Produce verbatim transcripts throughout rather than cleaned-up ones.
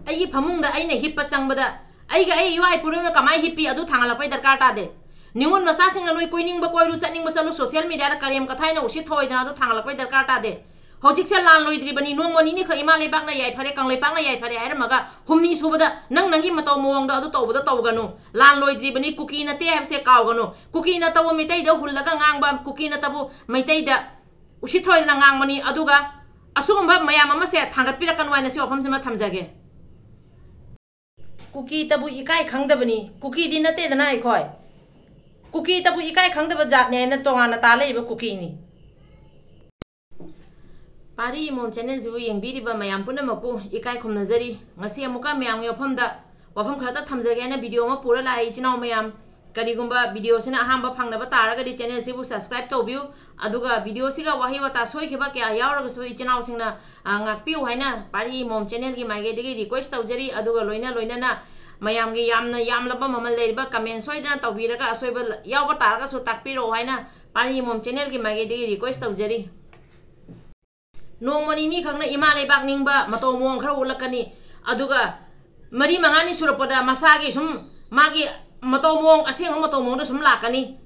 ꯑꯩꯒꯤ ꯐꯃꯨꯡꯗ ꯑꯩꯅ ꯍꯤꯞꯄ ꯆꯪꯕꯗ ꯑꯩꯒ ꯑꯩ ꯏꯋꯥ ꯏꯄꯨꯔꯣꯏꯕꯅ ꯀꯃꯥꯏꯅ ꯍꯤꯞꯄꯤ ꯑꯗꯨ ꯊꯥꯡꯒꯠꯂꯛꯄꯩ ꯗꯔꯀꯥꯔ ꯇꯥꯗꯦ꯫ ꯅꯤꯉꯣꯜ ꯃꯆꯥꯁꯤꯡꯅ ꯅꯣꯏ ꯀꯣꯏꯅꯤꯡꯕ ꯀꯣꯏꯔꯨ, ꯆꯠꯅꯤꯡꯕ ꯆꯠꯂꯨ, social media ꯗ ꯀꯔꯦꯝ ꯀꯊꯥꯏꯅ ꯎꯁꯤꯠ ꯊꯑꯣꯏꯗꯅ ꯑꯗꯨ ꯊꯥꯡꯒꯠꯂꯛꯄꯩ ꯗꯔꯀꯥꯔ ꯇꯥꯗꯦ꯫ ꯍꯧꯖꯤꯛꯁꯦ ꯂꯥꯟ ꯂꯣꯏꯗ꯭ꯔꯤꯕꯅꯤ, ꯅꯣꯡꯃ ꯅꯤꯅꯤꯈꯛ ꯏꯃꯥ ꯂꯩꯕꯥꯛꯅ ꯌꯥꯏꯐꯔꯦ, ꯀꯪꯂꯩꯄꯥꯛꯅ ꯌꯥꯏꯐꯔꯦ ꯍꯥꯏꯔꯝꯃꯒ ꯍꯨꯝꯅꯤ ꯁꯨꯕꯗ ꯅꯪ ꯅꯪꯒꯤ ꯃꯇꯧ ꯃꯑꯣꯡꯗ ꯑꯗꯨ ꯇꯧꯕꯗ ꯇꯧꯒꯅꯨ꯫ ꯂꯥꯟ ꯂꯣꯏꯗ꯭ꯔꯤꯕꯅꯤ, ꯀꯨꯀꯤ ꯅꯠꯇꯦ ꯍꯥꯏꯕꯁꯦ ꯀꯥꯎꯒꯅꯨ꯫ ꯀꯨꯀꯤ ꯅꯠꯇꯕꯨ ꯃꯩꯇꯩꯗ ꯍꯨꯜꯂꯒ ꯉꯥꯡꯕ, ꯀꯨꯀꯤ ꯅꯠꯇꯕꯨ ꯃꯩꯇꯩꯗ ꯎꯁꯤꯠ ꯊꯑꯣꯏꯗꯅ ꯉꯥꯡꯕꯅꯤ꯫ ꯑꯗꯨꯒ ꯑꯁꯤꯒꯨꯝꯕ ꯃꯌꯥꯝ ꯑꯃꯁꯦ ꯊꯥꯡꯒꯠꯄꯤꯔꯛꯀꯅꯨ ꯍꯥꯏꯅ ꯁꯤ ꯋꯥꯐꯝꯁꯤꯃ ꯊꯝꯖꯒꯦ꯫ ꯀꯨꯀꯤꯇꯕꯨ ꯏꯀꯥꯏ ꯈꯪꯗꯕꯅꯤ꯫ ꯀꯨꯀꯤꯗꯤ ꯅꯠꯇꯦꯗꯅ ꯑꯩꯈꯣꯏ꯫ ꯀꯨꯀꯤꯇꯕꯨ ꯏꯀꯥꯏ ꯈꯪꯗꯕ ꯖꯥꯠꯅꯦ ꯍꯥꯏꯅ ꯇꯣꯉꯥꯟꯅ ꯇꯥ ꯂꯩꯕ ꯀꯨꯀꯤꯅꯤ꯫ ꯄꯥꯔꯤ ꯏꯃꯣꯝ channel ꯁꯤꯕꯨ ꯌꯦꯡꯕꯤꯔꯤꯕ ꯃꯌꯥꯝ ꯄꯨꯝꯅꯃꯛꯄꯨ ꯏꯀꯥꯏ ꯈꯨꯝꯅꯖꯔꯤ꯫ ꯉꯁꯤ ꯑꯃꯨꯛꯀ ꯃꯌꯥꯝꯒꯤ ꯃꯐꯝꯗ ꯋꯥꯐꯝ ꯈꯔꯇ ꯊꯝꯖꯒꯦ ꯍꯥꯏꯅ video ꯑꯃ ꯄꯨꯔ ꯂꯥꯛꯑꯦ ꯏꯆꯤꯟ ꯏꯅꯥꯎ ꯃꯌꯥꯝ꯫ ꯀꯔꯤꯒꯨꯝꯕ video ꯁꯤꯅ ꯑꯍꯥꯟꯕ ꯐꯪꯅꯕ ꯇꯥꯔꯒꯗꯤ channel ꯁꯤꯕꯨ subscribe ꯇꯧꯕꯤꯌꯨ꯫ ꯑꯗꯨꯒ video ꯁꯤꯒ ꯋꯥꯍꯩ ꯋꯥꯇꯥ ꯁꯣꯏꯈꯤꯕ ꯀꯌꯥ ꯌꯥꯎꯔꯒꯁꯨ ꯏꯆꯤꯟ ꯏꯅꯥꯎꯁꯤꯡꯅ, ꯑ, ꯉꯥꯛꯄꯤꯌꯨ ꯍꯥꯏꯅ ꯄꯥꯔꯤ ꯏꯃꯣꯝ channel ꯒꯤ ꯃꯥꯏꯀꯩꯗꯒꯤ request ꯇꯧꯖꯔꯤ꯫ ꯑꯗꯨꯒ ꯂꯣꯏꯅ ꯂꯣꯏꯅꯅ ꯃꯌꯥꯝꯒꯤ ꯌꯥꯝꯅ ꯌꯥꯝꯂꯕ ꯃꯃꯜ ꯂꯩꯔꯤꯕ comment ꯁꯣꯏꯗꯅ ꯇꯧꯕꯤꯔꯒ ꯑꯁꯣꯏꯕ ꯌꯥꯎꯕ ꯇꯥꯔꯒꯁꯨ ꯇꯥꯛꯄꯤꯔꯛꯑꯣ ꯍꯥꯏꯅ ꯄꯥꯔꯤ ꯏꯃꯣꯝ channel ꯒꯤ ꯃꯥꯏꯀꯩꯗꯒꯤ request ꯇꯧꯖꯔꯤ꯫ ꯅꯣꯡꯃ ꯅꯤꯅꯤ ꯈꯛꯅ ꯏꯃꯥ ꯂꯩꯕꯥꯛ ꯅꯤꯡꯕ ꯃꯇꯧ ꯃꯑꯣꯡ ꯈꯔ ꯎꯠꯂꯛꯀꯅꯤ꯫ ꯑꯗꯨꯒ ꯃꯔꯤ ꯃꯉꯥꯅꯤ ꯁꯨꯔꯛꯄꯗ ꯃꯁꯥꯒꯤ ꯁꯨꯝ ꯃꯥꯒꯤ ꯃꯇꯧ ꯃꯑꯣꯡ, ꯑꯁꯦꯡꯕ ꯃꯇꯧ ꯃꯑꯣꯡꯗ ꯁꯨꯝ ꯂꯥꯛꯀꯅꯤ꯫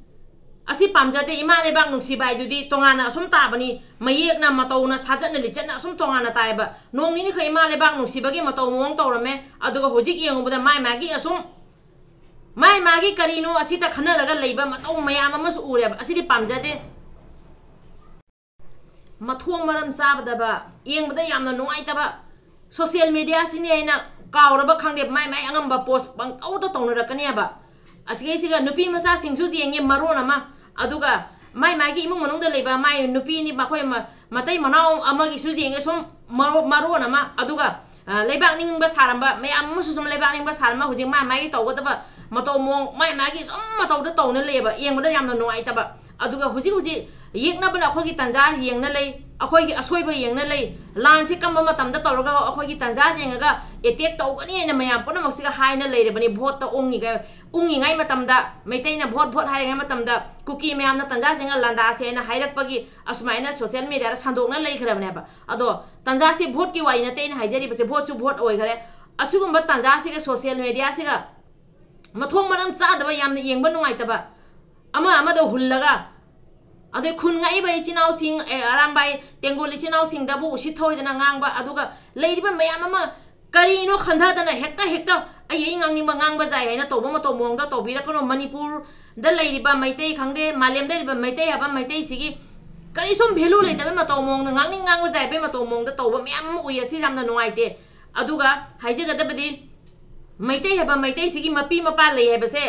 ꯑꯁꯤ ꯄꯥꯝꯖꯗꯦ꯫ ꯏꯃꯥ ꯂꯩꯕꯥꯛ ꯅꯨꯡꯁꯤꯕ ꯍꯥꯏꯗꯨꯗꯤ ꯇꯣꯉꯥꯟꯅ ꯑꯁꯨꯝ ꯇꯥꯕꯅꯤ꯫ ꯃꯌꯦꯛꯅ, ꯃꯇꯧꯅ, ꯁꯥꯖꯠꯅ, ꯂꯤꯆꯠꯅ ꯑꯁꯨꯝ ꯇꯣꯉꯥꯟꯅ ꯇꯥꯏꯕ꯫ ꯅꯣꯡ ꯅꯤꯅꯤꯈꯛ ꯏꯃꯥ ꯂꯩꯕꯥꯛ ꯅꯨꯡꯁꯤꯕꯒꯤ ꯃꯇꯧ ꯃꯑꯣꯡ ꯇꯧꯔꯝꯃꯦ꯫ ꯑꯗꯨꯒ ꯍꯧꯖꯤꯛ ꯌꯦꯡꯉꯨꯕꯗ ꯃꯥꯏ ꯃꯥꯒꯤ ꯑꯁꯨꯝ, ꯃꯥꯏ ꯃꯥꯒꯤ ꯀꯔꯤꯅꯣ ꯑꯁꯤꯗ ꯈꯟꯅꯔꯒ ꯂꯩꯕ ꯃꯇꯧ ꯃꯌꯥꯝ ꯑꯃꯁꯨ ꯎꯔꯦꯕ꯫ ꯑꯁꯤꯗꯤ ꯄꯥꯝꯖꯗꯦ꯫ ꯃꯊꯣꯡ ꯃꯔꯝ ꯆꯥꯗꯕ, ꯌꯦꯡꯕꯗ ꯌꯥꯝꯅ ꯅꯨꯡꯉꯥꯏꯇꯕ, social media ꯁꯤꯅꯦ ꯍꯥꯏꯅ ꯀꯥꯎꯔꯕ ꯈꯪꯗꯦ, ꯃꯥꯏ ꯃꯥꯏ ꯑꯉꯝꯕ post ꯄꯪꯇꯧꯗ ꯇꯧꯅꯔꯛꯀꯅꯦꯕ꯫ ꯑꯁꯤꯒꯩꯁꯤꯒ ꯅꯨꯄꯤ ꯃꯆꯥꯁꯤꯡꯁꯨ ꯌꯦꯡꯉꯦ ꯃꯔꯣꯟ ꯑꯃ, ꯑꯗꯨꯒ ꯃꯥꯏ ꯃꯥꯒꯤ ꯏꯃꯨꯡ ꯃꯅꯨꯡꯗ ꯂꯩꯕ ꯃꯥꯏ ꯅꯨꯄꯤꯅꯤ, ꯃꯈꯣꯏ ꯃ-, ꯃꯇꯩ ꯃꯅꯥꯎ ꯑꯃꯒꯤꯁꯨ ꯌꯦꯡꯉꯦ ꯁꯨꯝ ꯃꯔꯣ-, ꯃꯔꯣꯟ ꯑꯃ, ꯑꯗꯨꯒ ꯑ, ꯂꯩꯕꯥꯛ ꯅꯤꯡꯕ ꯁꯥꯔꯝꯕ ꯃꯌꯥꯝ ꯑꯃꯁꯨ ꯁꯨꯝ ꯂꯩꯕꯥꯛ ꯅꯤꯡꯕ ꯁꯥꯔꯝꯕ ꯍꯧꯖꯤꯛ ꯃꯥ ꯃꯥꯒꯤ ꯇꯧꯒꯗꯕ ꯃꯇꯧ ꯃꯑꯣꯡ ꯃꯥꯏ ꯃꯥꯒꯤ ꯁꯨꯝ ꯃꯇꯧꯗ ꯇꯧꯅ ꯂꯩꯌꯦꯕ, ꯌꯦꯡꯕꯗ ꯌꯥꯝꯅ ꯅꯨꯡꯉꯥꯏꯇꯕ꯫ ꯑꯗꯨꯒ ꯍꯧꯖꯤꯛ ꯍꯧꯖꯤꯛ ꯌꯦꯛꯅꯕꯅ ꯑꯩꯈꯣꯏꯒꯤ ꯇꯟꯖꯥ ꯌꯦꯡꯅ ꯂꯩ, ꯑꯩꯈꯣꯏꯒꯤ ꯑꯁꯣꯏꯕ ꯌꯦꯡꯅ ꯂꯩ, ꯂꯥꯟꯁꯤ ꯀꯝꯕ ꯃꯇꯝꯗ ꯇꯧꯔꯒ ꯑꯩꯈꯣꯏꯒꯤ ꯇꯟꯖꯥ ꯌꯦꯡꯉꯒ attack ꯇꯧꯒꯅꯤ ꯍꯥꯏꯅ ꯃꯌꯥꯝ ꯄꯨꯝꯅꯃꯛꯁꯤꯒ ꯍꯥꯏꯅ ꯂꯩꯔꯕꯅꯤ꯫ Vote ꯇ ꯎꯪꯉꯤꯉꯩ, ꯎꯪꯉꯤꯉꯩ ꯃꯇꯝꯗ, ꯃꯩꯇꯩꯅ vote vote ꯍꯥꯏꯔꯤꯉꯩ ꯃꯇꯝꯗ ꯀꯨꯀꯤ ꯃꯌꯥꯝꯅ ꯇꯟꯖꯥ ꯌꯦꯡꯉ ꯂꯥꯟꯗꯥꯁꯦ ꯍꯥꯏꯅ ꯍꯥꯏꯔꯛꯄꯒꯤ ꯑꯁꯨꯃꯥꯏꯅ social media ꯗ ꯁꯟꯗꯣꯛꯅ ꯂꯩꯈ꯭ꯔꯕꯅꯦꯕ꯫ ꯑꯗꯣ ꯇꯟꯖꯥꯁꯤ vote ꯀꯤ ꯋꯥꯔꯤ ꯅꯠꯇꯦ ꯑꯩꯅ ꯍꯥꯏꯖꯔꯤꯕꯁꯦ, vote ꯁꯨ vote ꯑꯣꯏꯈꯔꯦ꯫ ꯑꯁꯤꯒꯨꯝꯕ ꯇꯥꯟꯖꯥꯁꯤꯒ, ꯁꯣꯁꯤꯌꯦꯜ ꯃꯦꯗꯤꯌꯥꯁꯤꯒ ꯃꯊꯣꯡ ꯃꯔꯝ ꯆꯥꯗꯕ, ꯌꯥꯝꯅ ꯌꯦꯡꯕ ꯅꯨꯡꯉꯥꯏꯇꯕ, ꯑꯃ ꯑꯃꯗ ꯍꯨꯜꯂꯒ, ꯑꯗꯩ ꯈꯨꯟ ꯉꯥꯛꯏꯕ ꯏꯆꯤꯟ ꯏꯅꯥꯎꯁꯤꯡ, ꯑꯦ, ꯑꯔꯥꯝꯕꯥꯏ ꯇꯦꯡꯒꯣꯜ ꯏꯆꯤꯟ ꯏꯅꯥꯎꯁꯤꯡꯗꯕꯨ ꯎꯁꯤꯠ ꯊꯑꯣꯏꯗꯅ ꯉꯥꯡꯕ, ꯑꯗꯨꯒ ꯂꯩꯔꯤꯕ ꯃꯌꯥꯝ ꯑꯃ ꯀꯔꯤꯅꯣ ꯈꯟꯊꯗꯅ ꯍꯦꯛꯇ, ꯍꯦꯛꯇ ꯑꯩ, ꯑꯩ ꯉꯥꯡꯅꯤꯡꯕ ꯉꯥꯡꯕ ꯌꯥꯏ ꯍꯥꯏꯅ ꯇꯧꯕ ꯃꯇꯧ ꯃꯑꯣꯡꯗ ꯇꯧꯕꯤꯔꯛꯀꯅꯨ꯫ ꯃꯅꯤꯄꯨꯔꯗ ꯂꯩꯔꯤꯕ ꯃꯩꯇꯩ ꯈꯪꯗꯦ, ꯃꯥꯂꯦꯝꯗ ꯂꯩꯔꯤꯕ ꯃꯩꯇꯩ ꯍꯥꯏꯕ ꯃꯩꯇꯩꯁꯤꯒꯤ ꯀꯔꯤꯁꯨꯝ ꯚꯦꯂꯨ ꯂꯩꯇꯕꯩ ꯃꯇꯧ ꯃꯑꯣꯡꯗ, ꯉꯥꯡꯅꯤꯡ ꯉꯥꯡꯕ ꯌꯥꯏ ꯍꯥꯏꯕꯩ ꯃꯇꯧ ꯃꯑꯣꯡꯗ ꯇꯧꯕ ꯃꯌꯥꯝ ꯑꯃ ꯎꯏ꯫ ꯑꯁꯤ ꯌꯥꯝꯅ ꯅꯨꯡꯉꯥꯏꯇꯦ꯫ ꯑꯗꯨꯒ ꯍꯥꯏꯖꯒꯗꯕꯗꯤ, ꯃꯩꯇꯩ ꯍꯥꯏꯕ ꯃꯩꯇꯩꯁꯤꯒꯤ ꯃꯄꯤ ꯃꯄꯥ ꯂꯩ ꯍꯥꯏꯕꯁꯦ,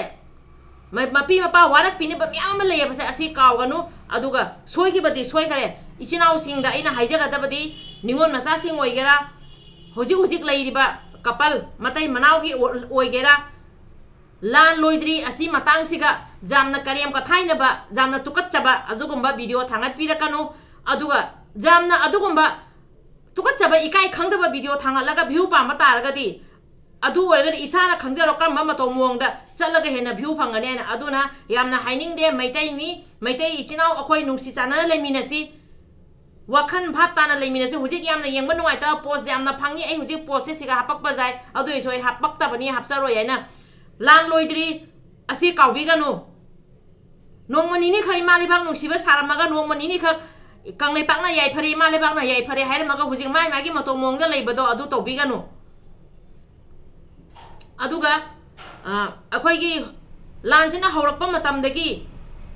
ꯃ-, ꯃꯄꯤ ꯃꯄꯥ ꯋꯥꯔꯛꯄꯤꯅꯕ ꯃꯌꯥꯝ ꯑꯃ ꯂꯩ ꯍꯥꯏꯕꯁꯦ, ꯑꯁꯤ ꯀꯥꯎꯒꯅꯨ꯫ ꯑꯗꯨꯒ ꯁꯣꯏꯈꯤꯕꯗꯤ ꯁꯣꯏꯈꯔꯦ꯫ ꯏꯆꯤꯟ ꯏꯅꯥꯎꯁꯤꯡꯗ ꯑꯩꯅ ꯍꯥꯏꯖꯒꯗꯕꯗꯤ, ꯅꯤꯉꯣꯜ ꯃꯆꯥꯁꯤꯡ ꯑꯣꯏꯒꯦꯔꯥ, ꯍꯧꯖꯤꯛ ꯍꯧꯖꯤꯛ ꯂꯩꯔꯤꯕ ꯀꯄꯜ, ꯃꯇꯩ ꯃꯅꯥꯎꯒꯤ ꯑꯣ-, ꯑꯣꯏꯒꯦꯔꯥ, ꯂꯥꯟ ꯂꯣꯏꯗ꯭ꯔꯤ꯫ ꯑꯁꯤ ꯃꯇꯥꯡꯁꯤꯒ ꯌꯥꯝꯅ ꯀꯔꯦꯝ ꯀꯊꯥꯏꯅꯕ, ꯌꯥꯝꯅ ꯇꯨꯀꯠꯆꯕ ꯑꯗꯨꯒꯨꯝꯕ ꯚꯤꯗꯤꯑꯣ ꯊꯥꯡꯒꯠꯄꯤꯔꯛꯀꯅꯨ꯫ ꯑꯗꯨꯒ ꯌꯥꯝꯅ ꯑꯗꯨꯒꯨꯝꯕ ꯇꯨꯀꯠꯆꯕ, ꯏꯀꯥꯏ ꯈꯪꯗꯕ ꯚꯤꯗꯤꯑꯣ ꯊꯥꯡꯒꯠꯂꯒ ꯚ꯭ꯌꯨ ꯄꯥꯝꯕ ꯇꯥꯔꯒꯗꯤ, ꯑꯗꯨ ꯑꯣꯏꯔꯒꯗꯤ ꯏꯁꯥꯅ ꯈꯪꯖꯔꯣ ꯀꯔꯝꯕ ꯃꯇꯧ ꯃꯑꯣꯡꯗ ꯆꯠꯂꯒ ꯍꯦꯟꯅ ꯚ꯭ꯌꯨ ꯐꯪꯒꯅꯤ ꯍꯥꯏꯅ꯫ ꯑꯗꯨꯅ ꯌꯥꯝꯅ ꯍꯥꯏꯅꯤꯡꯗꯦ꯫ ꯃꯩꯇꯩꯅꯤ, ꯃꯩꯇꯩ ꯏꯆꯤꯟ ꯏꯅꯥꯎ ꯑꯩꯈꯣꯏ ꯅꯨꯡꯁꯤ ꯆꯥꯟꯅꯅ ꯂꯩꯃꯤꯟꯅꯁꯤ꯫ ꯋꯥꯈꯜ ꯚꯥꯞ ꯇꯥꯅ ꯂꯩꯃꯤꯟꯅꯁꯤ꯫ ꯍꯧꯖꯤꯛ ꯌꯥꯝꯅ ꯌꯦꯡꯕ ꯅꯨꯡꯉꯥꯏꯇꯕ ꯄꯣꯁ ꯌꯥꯝꯅ ꯐꯪꯉꯤ꯫ ꯑꯩ ꯍꯧꯖꯤꯛ ꯄꯣꯁꯁꯦ ꯁꯤꯒ ꯍꯥꯄꯛꯄ ꯌꯥꯏ, ꯑꯗꯨ ꯑꯣꯏꯔꯁꯨ ꯑꯩ ꯍꯥꯄꯛꯇꯕꯅꯤ, ꯍꯥꯞꯆꯔꯣꯏ ꯍꯥꯏꯅ꯫ ꯂꯥꯟ ꯂꯣꯏꯗ꯭ꯔꯤ, ꯑꯁꯤ ꯀꯥꯎꯕꯤꯒꯅꯨ꯫ ꯅꯣꯡꯃ ꯅꯤꯅꯤꯈꯛ ꯏꯃꯥ ꯂꯩꯕꯥꯛ ꯅꯨꯡꯁꯤꯕ ꯁꯥꯔꯝꯃꯒ, ꯅꯣꯡꯃ ꯅꯤꯅꯤꯈꯛ ꯀꯪꯂꯩꯄꯥꯛꯅ ꯌꯥꯏꯐꯔꯦ, ꯏꯃꯥ ꯂꯩꯕꯥꯛꯅ ꯌꯥꯏꯐꯔꯦ ꯍꯥꯏꯔꯝꯃꯒ, ꯍꯧꯖꯤꯛ ꯃꯥꯏ ꯃꯥꯒꯤ ꯃꯇꯧ ꯃꯑꯣꯡꯗ ꯂꯩꯕꯗꯣ ꯑꯗꯨ ꯇꯧꯕꯤꯒꯅꯨ꯫ ꯑꯗꯨꯒ, ꯑ, ꯑꯩꯈꯣꯏꯒꯤ ꯂꯥꯟꯁꯤꯅ ꯍꯧꯔꯛꯄ ꯃꯇꯝꯗꯒꯤ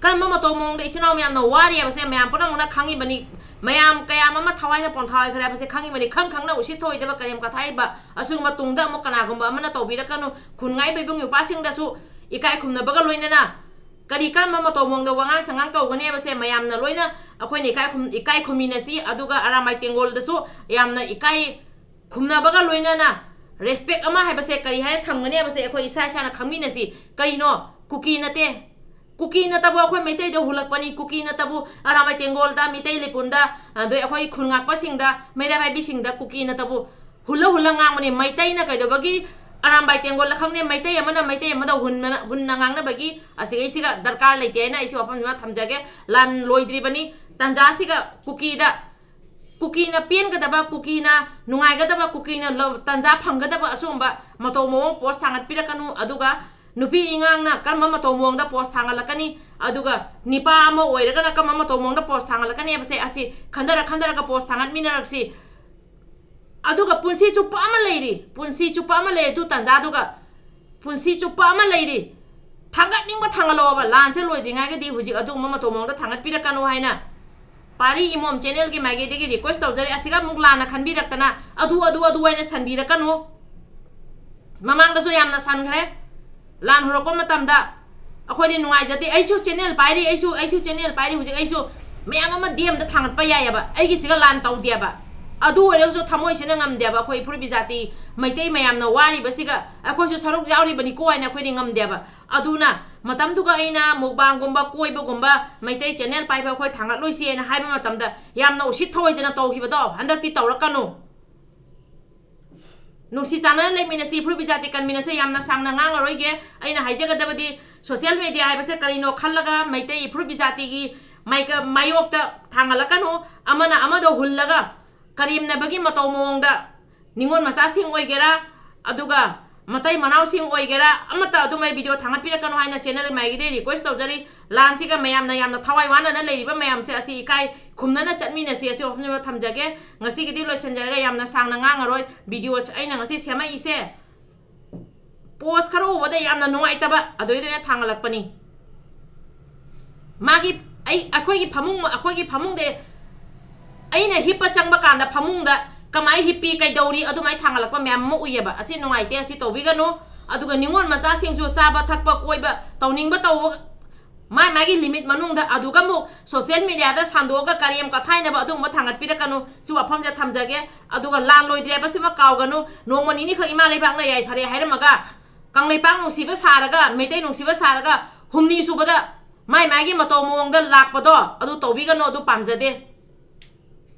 ꯀꯔꯝꯕ ꯃꯇꯧ ꯃꯑꯣꯡꯗ ꯏꯆꯤꯟ ꯏꯅꯥꯎ ꯃꯌꯥꯝꯅ ꯋꯥꯔꯤ ꯍꯥꯏꯕꯁꯦ ꯃꯌꯥꯝ ꯄꯨꯝꯅꯃꯛꯅ ꯈꯪꯉꯤꯕꯅꯤ꯫ ꯃꯌꯥꯝ ꯀꯌꯥꯝ ꯑꯃ ꯊꯋꯥꯏꯅ ꯄꯣꯟꯊꯥ ꯑꯣꯏꯈ꯭ꯔꯦ ꯍꯥꯏꯕꯁꯦ ꯈꯪꯉꯤꯕꯅꯤ꯫ ꯈꯪ ꯈꯪꯅ ꯎꯁꯤꯠ ꯊꯑꯣꯏꯗꯕ ꯀꯔꯦꯝ ꯀꯊꯥꯏꯕ ꯑꯁꯤꯒꯨꯝꯕ ꯇꯨꯡꯗ ꯑꯃꯨꯛ ꯀꯅꯥꯒꯨꯝꯕ ꯑꯃꯅ ꯇꯧꯕꯤꯔꯛꯀꯅꯨ꯫ ꯈꯨꯟ ꯉꯥꯛꯏꯕ ꯏꯕꯨꯡ ꯏꯄ꯭ꯋꯥꯁꯤꯡꯗꯁꯨ ꯏꯀꯥꯏ ꯈꯨꯝꯅꯕꯒ ꯂꯣꯏꯅꯅ ꯀꯔꯤ ꯀꯔꯝꯕ ꯃꯇꯧ ꯃꯑꯣꯡꯗ ꯋꯥꯉꯥꯡ ꯁꯉꯥꯡ ꯇꯧꯒꯅꯤ ꯍꯥꯏꯕꯁꯦ ꯃꯌꯥꯝꯅ ꯂꯣꯏꯅ ꯑꯩꯈꯣꯏꯅ ꯏꯀꯥꯏ ꯈꯨꯝ-, ꯏꯀꯥꯏ ꯈꯨꯝꯃꯤꯟꯅꯁꯤ꯫ ꯑꯗꯨꯒ ꯑꯔꯥꯝꯕꯥꯏ ꯇꯦꯡꯒꯣꯜꯗꯁꯨ ꯌꯥꯝꯅ ꯏꯀꯥꯏ ꯈꯨꯝꯅꯕꯒ ꯂꯣꯏꯅꯅ ꯔꯦꯁꯄꯦꯛ ꯑꯃ ꯍꯥꯏꯕꯁꯦ ꯀꯔꯤ ꯍꯥꯏꯅ ꯊꯝꯒꯅꯤ ꯍꯥꯏꯕꯁꯦ ꯑꯩꯈꯣꯏ ꯏꯁꯥ ꯏꯁꯥꯅ ꯈꯪꯃꯤꯟꯅꯁꯤ꯫ ꯀꯔꯤꯅꯣ? ꯀꯨꯀꯤ ꯅꯠꯇꯦ꯫ ꯀꯨꯀꯤ ꯅꯠꯇꯕꯨ ꯑꯩꯈꯣꯏ ꯃꯩꯇꯩꯗ ꯍꯨꯜꯂꯛꯄꯅꯤ꯫ ꯀꯨꯀꯤ ꯅꯠꯇꯕꯨ ꯑꯔꯥꯝꯕꯥꯏ ꯇꯦꯡꯒꯣꯜꯗ, ꯃꯤꯇꯩ ꯂꯤꯄꯨꯟꯗ, ꯑꯗꯩ ꯑꯩꯈꯣꯏ ꯈꯨꯟ ꯉꯥꯛꯄꯁꯤꯡꯗ, ꯃꯩꯔꯥ ꯄꯥꯏꯕꯤꯁꯤꯡꯗ ꯀꯨꯀꯤ ꯅꯠꯇꯕꯨ ꯍꯨꯜꯂ ꯍꯨꯜꯂ ꯉꯥꯡꯕꯅꯤ꯫ ꯃꯩꯇꯩꯅ ꯀꯩꯗꯧꯕꯒꯤ ꯑꯔꯥꯝꯕꯥꯏ ꯇꯦꯡꯒꯣꯜꯗ ꯈꯪꯗꯦ, ꯃꯩꯇꯩ ꯑꯃꯅ ꯃꯩꯇꯩ ꯑꯃꯗ ꯍꯨꯟꯅ-, ꯍꯨꯟꯅ ꯉꯥꯡꯅꯕꯒꯤ ꯑꯁꯤꯒꯩꯁꯤꯒ ꯗꯔꯀꯥꯔ ꯂꯩꯇꯦ ꯍꯥꯏꯅ ꯑꯩꯁꯤ ꯋꯥꯐꯝꯁꯤꯃ ꯊꯝꯖꯒꯦ꯫ ꯂꯥꯟ ꯂꯣꯏꯗ꯭ꯔꯤꯕꯅꯤ꯫ ꯇꯟꯖꯥꯁꯤꯒ ꯀꯨꯀꯤꯗ ꯀꯨꯀꯤꯅ ꯄꯦꯟꯒꯗꯕ, ꯀꯨꯀꯤꯅ ꯅꯨꯡꯉꯥꯏꯒꯗꯕ, ꯀꯨꯀꯤꯅ ꯂꯧ-, ꯇꯟꯖꯥ ꯐꯪꯒꯗꯕ ꯑꯁꯤꯒꯨꯝꯕ ꯃꯇꯧ ꯃꯑꯣꯡ post ꯊꯥꯡꯒꯠꯄꯤꯔꯛꯀꯅꯨ꯫ ꯑꯗꯨꯒ ꯅꯨꯄꯤ ꯑꯉꯥꯡꯅ ꯀꯔꯝꯕ ꯃꯇꯧ ꯃꯑꯣꯡꯗ post ꯊꯥꯡꯒꯠꯂꯛꯀꯅꯤ, ꯑꯗꯨꯒ ꯅꯤꯄꯥ ꯑꯃ ꯑꯣꯏꯔꯒꯅ ꯀꯔꯝꯕ ꯃꯇꯧ ꯃꯑꯣꯡꯗ post ꯊꯥꯡꯒꯠꯂꯛꯀꯅꯤ ꯍꯥꯏꯕꯁꯦ ꯑꯁꯤ ꯈꯟꯊꯔ ꯈꯟꯊꯔꯒ post ꯊꯥꯡꯒꯠꯃꯤꯟꯅꯔꯛꯁꯤ꯫ ꯑꯗꯨꯒ ꯄꯨꯟꯁꯤ ꯆꯨꯞꯄ ꯑꯃ ꯂꯩꯔꯤ, ꯄꯨꯟꯁꯤ ꯆꯨꯞꯄ ꯑꯃ ꯂꯩ꯫ ꯑꯗꯨ ꯇꯟꯖꯥꯗꯨꯒ ꯄꯨꯟꯁꯤ ꯆꯨꯞꯄ ꯑꯃ ꯂꯩꯔꯤ꯫ ꯊꯥꯡꯒꯠꯅꯤꯡꯕ ꯊꯥꯡꯒꯠꯂꯛꯑꯣꯕ, ꯂꯥꯟꯁꯦ ꯂꯣꯏꯗ꯭ꯔꯤꯉꯩꯒꯗꯤ ꯍꯧꯖꯤꯛ ꯑꯗꯨꯒꯨꯝꯕ ꯃꯇꯧ ꯃꯑꯣꯡꯗ ꯊꯥꯡꯒꯠꯄꯤꯔꯛꯀꯅꯨ ꯍꯥꯏꯅ ꯄꯥꯔꯤ ꯏꯃꯣꯝ channelꯒꯤ ꯃꯥꯏꯀꯩꯗꯒꯤ request ꯇꯧꯖꯔꯤ꯫ ꯑꯁꯤꯒ ꯑꯃꯨꯛ ꯂꯥꯟꯅ ꯈꯟꯕꯤꯔꯛꯇꯅ ꯑꯗꯨ, ꯑꯗꯨ, ꯑꯗꯨ ꯍꯥꯏꯅ ꯁꯟꯕꯤꯔꯛꯀꯅꯨ꯫ ꯃꯃꯥꯡꯗꯁꯨ ꯌꯥꯝꯅ ꯁꯟꯈ꯭ꯔꯦ꯫ ꯂꯥꯟ ꯍꯧꯔꯛꯄ ꯃꯇꯝꯗ ꯑꯩꯈꯣꯏꯗꯤ ꯅꯨꯡꯉꯥꯏꯖꯗꯦ꯫ ꯑꯩꯁꯨ channel ꯄꯥꯏꯔꯤ, ꯑꯩꯁꯨ, ꯑꯩꯁꯨ channel ꯄꯥꯏꯔꯤ꯫ ꯍꯧꯖꯤꯛ ꯑꯩꯁꯨ ꯃꯌꯥꯝ ꯑꯃ D Mꯗ ꯊꯥꯡꯒꯠꯄ ꯌꯥꯏꯑꯕ, ꯑꯩꯒꯤꯁꯤꯒ ꯂꯥꯟ ꯇꯧꯗꯦꯕ꯫ ꯑꯗꯨ ꯑꯣꯏꯔꯒꯁꯨ ꯊꯃꯣꯏꯁꯤꯅ ꯉꯝꯗꯦꯕ꯫ ꯑꯩꯈꯣꯏ ꯏꯐꯨꯔꯨꯞ ꯏꯖꯥꯇꯤ ꯃꯩꯇꯩ ꯃꯌꯥꯝꯅ ꯋꯥꯔꯤꯕꯁꯤꯒ ꯑꯩꯈꯣꯏꯁꯨ ꯁꯔꯨꯛ ꯌꯥꯎꯔꯤꯕꯅꯤꯀꯣ ꯍꯥꯏꯅ ꯑꯩꯈꯣꯏꯗꯤ ꯉꯝꯗꯦꯕ꯫ ꯑꯗꯨꯅ ꯃꯇꯝꯗꯨꯒ ꯑꯩꯅ mukbangꯒꯨꯝꯕ, ꯀꯣꯏꯕꯒꯨꯝꯕ, ꯃꯩꯇꯩ channel ꯄꯥꯏꯕ ꯑꯩꯈꯣꯏ ꯊꯥꯡꯒꯠꯂꯣꯏꯁꯤ ꯍꯥꯏꯅ ꯍꯥꯏꯕ ꯃꯇꯝꯗ ꯌꯥꯝꯅ ꯎꯁꯤꯠ ꯊꯑꯣꯏꯗꯅ ꯇꯧꯈꯤꯕꯗꯣ ꯍꯟꯗꯛꯇꯤ ꯇꯧꯔꯛꯀꯅꯨ꯫ ꯅꯨꯡꯁꯤ ꯆꯥꯟꯅꯅ ꯂꯩꯃꯤꯟꯅꯁꯤ, ꯏꯐꯨꯔꯨꯞ ꯏꯖꯥꯇꯤ ꯀꯟꯃꯤꯟꯅꯁꯤ꯫ ꯌꯥꯝꯅ ꯁꯥꯡꯅ ꯉꯥꯡꯉꯔꯣꯏꯒꯦ꯫ ꯑꯩꯅ ꯍꯥꯏꯖꯒꯗꯕꯗꯤ social media ꯍꯥꯏꯕꯁꯦ ꯀꯔꯤꯅꯣ ꯈꯜꯂꯒ ꯃꯩꯇꯩ ꯏꯐꯨꯔꯨꯞ ꯏꯖꯥꯇꯤꯒꯤ ꯃꯥꯏꯀ-, ꯃꯥꯌꯣꯛꯇ ꯊꯥꯡꯒꯠꯂꯛꯀꯅꯨ꯫ ꯑꯃꯅ ꯑꯃꯗ ꯍꯨꯜꯂꯒ ꯀꯔꯦꯝꯅꯕꯒꯤ ꯃꯇꯧ ꯃꯑꯣꯡꯗ ꯅꯤꯉꯣꯜ ꯃꯆꯥꯁꯤꯡ ꯑꯣꯏꯒꯦꯔꯥ, ꯑꯗꯨꯒ ꯃꯇꯩ ꯃꯅꯥꯎꯁꯤꯡ ꯑꯣꯏꯒꯦꯔꯥ, ꯑꯃꯠꯇ ꯑꯗꯨꯃꯥꯏ video ꯊꯥꯡꯒꯠꯄꯤꯔꯛꯀꯅꯨ ꯍꯥꯏꯅ channel ꯃꯥꯏꯒꯤꯗꯩ request ꯇꯧꯖꯔꯤ꯫ ꯂꯥꯟꯁꯤꯒ ꯃꯌꯥꯝꯅ ꯌꯥꯝꯅ ꯊꯋꯥꯏ ꯋꯥꯅꯅ ꯂꯩꯔꯤꯕ ꯃꯌꯥꯝꯁꯦ ꯑꯁꯤ ꯏꯀꯥꯏ ꯈꯨꯝꯅꯅ ꯆꯠꯃꯤꯟꯅꯁꯤ꯫ ꯑꯁꯤ ꯋꯥꯐꯝꯁꯤꯃ ꯊꯝꯖꯒꯦ꯫ ꯉꯁꯤꯒꯤꯗꯤ ꯂꯣꯏꯁꯤꯟꯖꯔꯒ ꯌꯥꯝꯅ ꯁꯥꯡꯅ ꯉꯥꯡꯉꯔꯣꯏ꯫ Video ꯑꯩꯅ ꯉꯁꯤ ꯁꯦꯝꯃꯛꯏꯁꯦ post ꯈꯔ ꯎꯕꯗ ꯌꯥꯝꯅ ꯅꯨꯡꯉꯥꯏꯇꯕ ꯑꯗꯨꯏꯗꯨꯅ ꯊꯥꯡꯒꯠꯂꯛꯄꯅꯤ꯫ ꯃꯥꯒꯤ, ꯑꯩ, ꯑꯩꯈꯣꯏꯒꯤ ꯐꯃꯨꯡ, ꯑꯩꯈꯣꯏꯒꯤ ꯐꯃꯨꯡꯗ ꯑꯩꯅ ꯍꯤꯞꯄ ꯆꯪꯕ ꯀꯥꯟꯗ ꯐꯃꯨꯡꯗ ꯀꯃꯥꯏ ꯍꯤꯞꯄꯤ, ꯀꯩꯗꯧꯔꯤ, ꯑꯗꯨꯃꯥꯏ ꯊꯥꯡꯒꯠꯂꯛꯄ ꯃꯌꯥꯝ ꯑꯃ ꯎꯏꯌꯦꯕ꯫ ꯑꯁꯤ ꯅꯨꯡꯉꯥꯏꯇꯦ, ꯑꯁꯤ ꯇꯧꯕꯤꯒꯅꯨ꯫ ꯑꯗꯨꯒ ꯅꯤꯉꯣꯜ ꯃꯆꯥꯁꯤꯡꯁꯨ ꯆꯥꯕ ꯊꯛꯄ, ꯀꯣꯏꯕ, ꯇꯧꯅꯤꯡꯕ ꯇꯧꯕ, ꯃꯥꯏ ꯃꯥꯒꯤ limit ꯃꯅꯨꯡꯗ꯫ ꯑꯗꯨꯒ ꯑꯃꯨꯛ social mediaꯗ ꯁꯟꯗꯣꯛꯑꯒ ꯀꯔꯦꯝ ꯀꯊꯥꯏꯅꯕ ꯑꯗꯨꯒꯨꯝꯕ ꯊꯥꯡꯒꯠꯄꯤꯔꯛꯀꯅꯨ꯫ ꯁꯤ ꯋꯥꯐꯝꯁꯦ ꯊꯝꯖꯒꯦ꯫ ꯑꯗꯨꯒ ꯂꯥꯟ ꯂꯣꯏꯗ꯭ꯔꯦ ꯍꯥꯏꯕꯁꯤꯃ ꯀꯥꯎꯒꯅꯨ꯫ ꯅꯣꯡꯃ ꯅꯤꯅꯤ ꯈꯛ ꯏꯃꯥ ꯂꯩꯕꯥꯛꯅ ꯌꯥꯏꯐꯔꯦ ꯍꯥꯏꯔꯝꯃꯒ, ꯀꯪꯂꯩꯄꯥꯛ ꯅꯨꯡꯁꯤꯕ ꯁꯥꯔꯒ, ꯃꯩꯇꯩ ꯅꯨꯡꯁꯤꯕ ꯁꯥꯔꯒ, ꯍꯨꯝꯅꯤ ꯁꯨꯕꯗ ꯃꯥꯏ ꯃꯥꯒꯤ ꯃꯇꯧ ꯃꯑꯣꯡꯗ ꯂꯥꯛꯄꯗꯣ ꯑꯗꯨ ꯇꯧꯕꯤꯒꯅꯨ, ꯑꯗꯨ ꯄꯥꯝꯖꯗꯦ꯫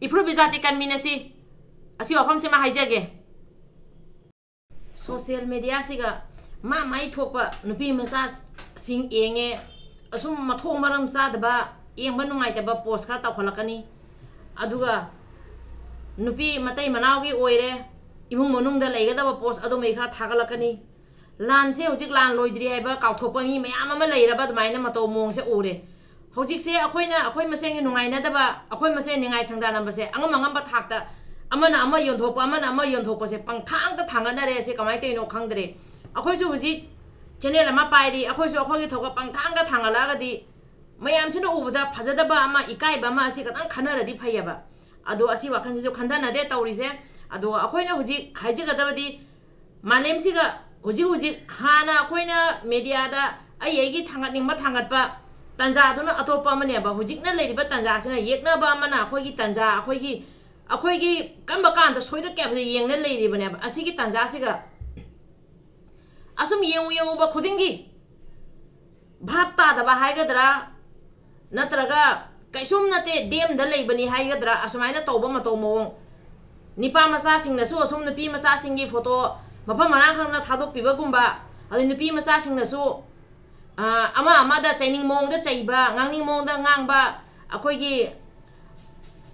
ꯏꯐꯨꯔꯨꯞ ꯏꯖꯥꯇꯤ ꯀꯟꯃꯤꯟꯅꯁꯤ꯫ ꯑꯁꯤ ꯋꯥꯐꯝꯁꯤꯃ ꯍꯥꯏꯖꯒꯦ꯫ Social mediaꯁꯤꯒ ꯃꯥ ꯃꯥꯏ ꯊꯣꯛꯄ ꯅꯨꯄꯤ ꯃꯆꯥꯁꯤꯡ ꯌꯦꯡꯉꯦ, ꯑꯁꯨꯝ ꯃꯊꯣꯡ ꯃꯔꯝ ꯆꯥꯗꯕ, ꯌꯦꯡꯕ ꯅꯨꯡꯉꯥꯏꯇꯕ post ꯈꯔ ꯇꯧꯈꯠꯂꯛꯀꯅꯤ꯫ ꯑꯗꯨꯒ ꯅꯨꯄꯤ ꯃꯇꯩ ꯃꯅꯥꯎꯒꯤ ꯑꯣꯏꯔꯦ, ꯏꯃꯨꯡ ꯃꯅꯨꯡꯗ ꯂꯩꯒꯗꯕ ꯄꯣꯁ ꯑꯗꯨꯃꯩ ꯈꯔ ꯊꯥꯒꯠꯂꯛꯀꯅꯤ꯫ ꯂꯥꯟꯁꯦ ꯍꯧꯖꯤꯛ ꯂꯥꯟ ꯂꯣꯏꯗ꯭ꯔꯤ ꯍꯥꯏꯕ ꯀꯥꯎꯊꯣꯛꯄ ꯃꯤ ꯃꯌꯥꯝ ꯑꯃ ꯂꯩꯔꯕ ꯑꯗꯨꯃꯥꯏꯅ ꯃꯇꯧ ꯃꯑꯣꯡꯁꯦ ꯎꯔꯦ꯫ ꯍꯧꯖꯤꯛꯁꯦ ꯑꯩꯈꯣꯏꯅ ꯑꯩꯈꯣꯏ ꯃꯁꯦꯟꯒꯤ ꯅꯨꯡꯉꯥꯏꯅꯗꯕ, ꯑꯩꯈꯣꯏ ꯃꯁꯦꯟ ꯅꯤꯡꯉꯥꯏ ꯁꯪꯗꯥꯅꯕꯁꯦ ꯑꯉꯝ ꯑꯉꯝꯕ ꯊꯥꯛꯇ ꯑꯃꯅ ꯑꯃ ꯌꯣꯟꯊꯣꯛꯄ, ꯑꯃꯅ ꯑꯃ ꯌꯣꯟꯊꯣꯛꯄꯁꯦ ꯄꯪꯊꯥꯡꯗ ꯊꯥꯡꯒꯠꯅꯔꯦ꯫ ꯁꯤ ꯀꯃꯥꯏꯅ ꯇꯧꯔꯤꯅꯣ ꯈꯪꯗ꯭ꯔꯦ꯫ ꯑꯩꯈꯣꯏꯁꯨ ꯍꯧꯖꯤꯛ ꯆꯦꯅꯦꯜ ꯑꯃ ꯄꯥꯏꯔꯤ, ꯑꯩꯈꯣꯏꯁꯨ ꯑꯩꯈꯣꯏꯒꯤ ꯊꯣꯛꯄ ꯄꯪꯊꯥꯡꯗ ꯊꯥꯡꯒꯠꯂꯛꯑꯒꯗꯤ ꯃꯌꯥꯝꯁꯤꯅ ꯎꯕꯗ ꯐꯖꯗꯕ ꯑꯃ, ꯏꯀꯥꯏꯕ ꯑꯃ, ꯑꯁꯤ ꯈꯇꯪ ꯈꯟꯅꯔꯗꯤ ꯐꯩꯌꯦꯕ꯫ ꯑꯗꯣ ꯑꯁꯤ ꯋꯥꯈꯜꯁꯤꯁꯨ ꯈꯟꯊꯅꯗꯦ ꯇꯧꯔꯤꯁꯦ꯫ ꯑꯗꯣ ꯑꯩꯈꯣꯏꯅ ꯍꯧꯖꯤꯛ ꯍꯥꯏꯖꯒꯗꯕꯗꯤ, ꯃꯥꯂꯦꯝꯁꯤꯒ ꯍꯧꯖꯤꯛ ꯍꯧꯖꯤꯛ ꯍꯥꯟꯅ ꯑꯩꯈꯣꯏꯅ ꯃꯦꯗꯤꯌꯥꯗ ꯑꯩ ꯑꯩꯒꯤ ꯊꯥꯡꯒꯠꯅꯤꯡꯕ ꯊꯥꯡꯒꯠꯄ ꯇꯥꯟꯖꯥꯗꯨꯅ ꯑꯇꯣꯞꯄ ꯑꯃꯅꯦꯕ꯫ ꯍꯧꯖꯤꯛꯅ ꯂꯩꯔꯤꯕ ꯇꯥꯟꯖꯥꯁꯤꯅ ꯌꯦꯛꯅꯕ ꯑꯃꯅ ꯑꯩꯈꯣꯏꯒꯤ ꯇꯥꯟꯖꯥ, ꯑꯩꯈꯣꯏꯒꯤ, ꯑꯩꯈꯣꯏꯒꯤ ꯀꯔꯝꯕ ꯀꯥꯟꯗ ꯁꯣꯏꯔꯛꯀꯦ ꯍꯥꯏꯕꯗ ꯌꯦꯡꯅ ꯂꯩꯔꯤꯕꯅꯦꯕ꯫ ꯑꯁꯤꯒꯤ ꯇꯥꯟꯖꯥꯁꯤꯒ ꯑꯁꯨꯝ ꯌꯦꯡꯉꯨ ꯌꯦꯡꯉꯨꯕ ꯈꯨꯗꯤꯡꯒꯤ ꯚꯥꯞ ꯇꯥꯗꯕ ꯍꯥꯏꯒꯗ꯭ꯔꯥ, ꯅꯠꯇ꯭ꯔꯒ ꯀꯩꯁꯨꯝ ꯅꯠꯇꯦ, ꯗꯦꯝꯗ ꯂꯩꯕꯅꯤ ꯍꯥꯏꯒꯗ꯭ꯔꯥ, ꯑꯁꯨꯃꯥꯏꯅ ꯇꯧꯕ ꯃꯇꯧ ꯃꯑꯣꯡ, ꯅꯤꯄꯥ ꯃꯆꯥꯁꯤꯡꯅꯁꯨ ꯑꯁꯨꯝ ꯅꯨꯄꯤ ꯃꯆꯥꯁꯤꯡꯒꯤ ꯐꯣꯇꯣ ꯃꯐꯝ ꯃꯔꯥꯡ ꯈꯪꯗꯅ ꯊꯥꯗꯣꯛꯄꯤꯕꯒꯨꯝꯕ, ꯑꯗꯩ ꯅꯨꯄꯤ ꯃꯆꯥꯁꯤꯡꯅꯁꯨ, ꯑ, ꯑꯃ ꯑꯃꯗ ꯆꯩꯅꯤꯡ ꯃꯑꯣꯡꯗ ꯆꯩꯕ, ꯉꯥꯡꯅꯤꯡ ꯃꯑꯣꯡꯗ ꯉꯥꯡꯕ, ꯑꯩꯈꯣꯏꯒꯤ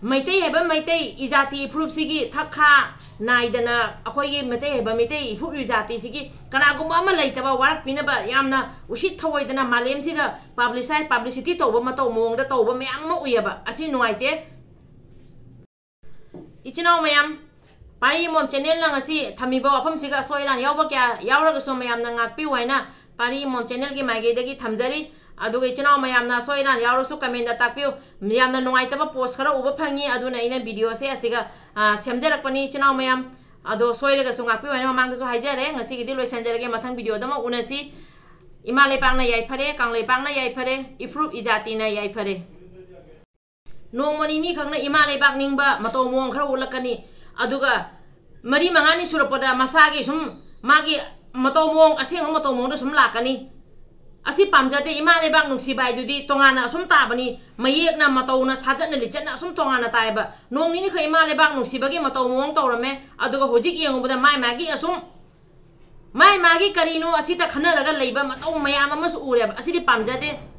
ꯃꯩꯇꯩ ꯍꯥꯏꯕ ꯃꯩꯇꯩ ꯏꯖꯥꯇꯤ ꯏꯐꯨꯔꯨꯞꯁꯤꯒꯤ ꯊꯛꯈꯥ ꯅꯥꯏꯗꯅ, ꯑꯩꯈꯣꯏꯒꯤ ꯃꯩꯇꯩ ꯍꯥꯏꯕ ꯃꯩꯇꯩ ꯏꯐꯨꯔꯨꯞ ꯏꯖꯥꯇꯤꯁꯤꯒꯤ ꯀꯅꯥꯒꯨꯝꯕ ꯑꯃ ꯂꯩꯇꯕ ꯋꯥꯔꯛꯄꯤꯅꯕ ꯌꯥꯝꯅ ꯎꯁꯤꯠ ꯊꯧꯑꯣꯏꯗꯅ ꯃꯥꯂꯦꯝꯁꯤꯒ publicize, publicity ꯇꯧꯕ ꯃꯇꯧ ꯃꯑꯣꯡꯗ ꯇꯧꯕ ꯃꯌꯥꯝ ꯑꯃ ꯎꯏꯌꯦꯕ꯫ ꯑꯁꯤ ꯅꯨꯡꯉꯥꯏꯇꯦ꯫ ꯏꯆꯤꯟ ꯏꯅꯥꯎ ꯃꯌꯥꯝ, ꯄꯥꯔꯤ ꯏꯃꯣꯝ ꯆꯦꯅꯦꯜꯅ ꯉꯁꯤ ꯊꯝꯃꯤꯕ ꯋꯥꯐꯝꯁꯤꯒ ꯑꯁꯣꯏ ꯑꯔꯥꯟ ꯌꯥꯎꯕ ꯀꯌꯥ ꯌꯥꯎꯔꯒꯁꯨ ꯃꯌꯥꯝꯅ ꯉꯥꯛꯄꯤꯌꯨ ꯍꯥꯏꯅ ꯄꯥꯔꯤ ꯏꯃꯣꯝ ꯆꯦꯅꯦꯜꯒꯤ ꯃꯥꯏꯀꯩꯗꯒꯤ ꯊꯝꯖꯔꯤ꯫ ꯑꯗꯨꯒ ꯏꯆꯤꯟ ꯏꯅꯥꯎ ꯃꯌꯥꯝꯅ ꯑꯁꯣꯏ ꯑꯔꯥꯟ ꯌꯥꯎꯔꯁꯨ comment ꯇꯥꯛꯄꯤꯌꯨ꯫ ꯌꯥꯝꯅ ꯅꯨꯡꯉꯥꯏꯇꯕ post ꯈꯔ ꯎꯕ ꯐꯪꯉꯤ, ꯑꯗꯨꯅ ꯑꯩꯅ video ꯁꯦ ꯑꯁꯤꯒ, ꯑ, ꯁꯦꯝꯖꯔꯛꯄꯅꯤ ꯏꯆꯤꯟ ꯏꯅꯥꯎ ꯃꯌꯥꯝ꯫ ꯑꯗꯣ ꯁꯣꯏꯔꯒꯁꯨ ꯉꯥꯛꯄꯤꯌꯨ ꯍꯥꯏꯅ ꯃꯃꯥꯡꯗꯁꯨ ꯍꯥꯏꯖꯔꯦ꯫ ꯉꯁꯤꯒꯤꯗꯤ ꯂꯣꯏꯁꯤꯟꯖꯔꯒꯦ, ꯃꯊꯪ video ꯗ ꯑꯃꯨꯛ ꯎꯅꯁꯤ꯫ ꯏꯃꯥ ꯂꯩꯄꯥꯛꯅ ꯌꯥꯏꯐꯔꯦ, ꯀꯪꯂꯩꯄꯥꯛꯅ ꯌꯥꯏꯐꯔꯦ, ꯏꯐꯨꯔꯨꯞ ꯏꯖꯥꯇꯤꯅ ꯌꯥꯏꯐꯔꯦ꯫ ꯅꯣꯡꯃ ꯅꯤꯅꯤ ꯈꯛꯅ ꯏꯃꯥ ꯂꯩꯕꯥꯛ ꯅꯤꯡꯕ ꯃꯇꯧ ꯃꯑꯣꯡ ꯈꯔ ꯎꯠꯂꯛꯀꯅꯤ, ꯑꯗꯨꯒ ꯃꯔꯤ ꯃꯉꯥꯅꯤ ꯁꯨꯔꯛꯄꯗ ꯃꯁꯥꯒꯤ ꯁꯨꯝ ꯃꯥꯒꯤ ꯃꯇꯧ ꯃꯑꯣꯡ, ꯑꯁꯦꯡꯕ ꯃꯇꯧ ꯃꯑꯣꯡꯗ ꯁꯨꯝ ꯂꯥꯛꯀꯅꯤ꯫ ꯑꯁꯤ ꯄꯥꯝꯖꯗꯦ꯫ ꯏꯃꯥ ꯂꯩꯕꯥꯛ ꯅꯨꯡꯁꯤꯕ ꯍꯥꯏꯗꯨꯗꯤ ꯇꯣꯉꯥꯟꯅ ꯑꯁꯨꯝ ꯇꯥꯕꯅꯤ, ꯃꯌꯦꯛꯅ, ꯃꯇꯧꯅ, ꯁꯥꯖꯠꯅ, ꯂꯤꯆꯠꯅ ꯑꯁꯨꯝ ꯇꯣꯉꯥꯟꯅ ꯇꯥꯏꯌꯦꯕ꯫ ꯅꯣꯡ ꯅꯤꯅꯤꯈꯛ ꯏꯃꯥ ꯂꯩꯕꯥꯛ ꯅꯨꯡꯁꯤꯕꯒꯤ ꯃꯇꯧ ꯃꯑꯣꯡ ꯇꯧꯔꯝꯃꯦ, ꯑꯗꯨꯒ ꯍꯧꯖꯤꯛ ꯌꯦꯡꯉꯨꯕꯗ ꯃꯥꯏ ꯃꯥꯒꯤ ꯑꯁꯨꯝ ꯃꯥꯏ ꯃꯥꯒꯤ ꯀꯔꯤꯅꯣ ꯑꯁꯤꯇ ꯈꯟꯅꯔꯒ ꯂꯩꯕ ꯃꯇꯧ ꯃꯌꯥꯝ ꯑꯃꯁꯨ ꯎꯔꯦꯕ꯫ ꯑꯁꯤꯗꯤ ꯄꯥꯝꯖꯗꯦ꯫